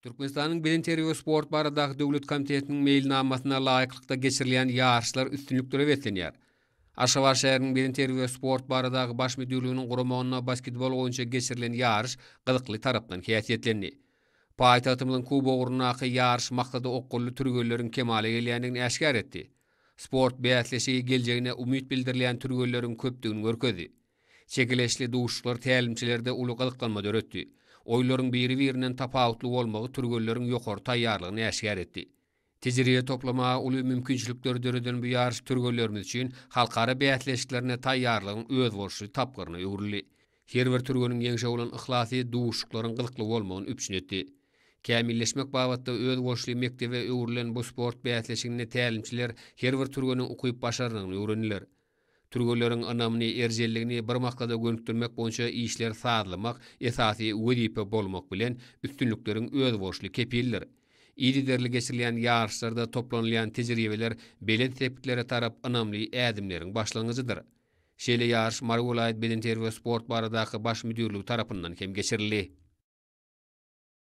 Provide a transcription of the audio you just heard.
Türkmenistanyň Bedenterbiýe we sport baradaky döwlet komitetiniň meýilnamasyna laýyklykda geçirilýän ýaryşlar üstünliklere beslenýär. Aşgabat şäheriniň Bedenterbiýe we sport baradaky baş müdirliginiň guramagynda basketbol boýunça geçirilen ýaryş gyzykly tarapdan häsiýetlendi. Paýtagtymyzyň kubogy ugrundaky ýaryş maksada okgunly türgenleriň kemala gelýändigini äşgär etdi. Sport bäsleşigi geljegine umyt bildirilýän türgenleriň köpdügini görkezdi. Çekeleşli duşuşyklar tälimçilerde uly gyzyklanma döretdi. Oýunlaryň biri-birinden tapawutly bolmagy türgenleriň ýokary taýýarlygyny äşgär etdi. Tejribe toplamaga uly mümkinçilikleri döreden bu ýaryş türgenlerimiz üçin halkara bäsleşiklerine taýýarlygyň özboluşly tapgyryna öwrüldi. Her bir türgeniň ýeňşe bolan yhlasy duşuşyklaryň gyzykly bolmagyny üpjün etdi. Kämilleşmek babatda özboluşly mekdebe öwrülen bu sport bäsleşiginde tälimçiler her bir türgeniň ukyp-başarnygyny öwrendiler. Türgenleriň ynamyny, erjelligini bir maksada gönükdirmek boýunça işleri sazlamak esasy wezipe bolmak bilen, üstünlikleriň özboluşly kepilidir. Yzygiderli geçirilýän ýaryşlarda toplanylýan tejribeler belent sepgitlere tarap ynamly ädimleriň başlangyjydyr. Şeýle ýaryş Mary welaýat bedenterbiýe-sport baradaky baş müdirligi tarapyndan hem geçirildi.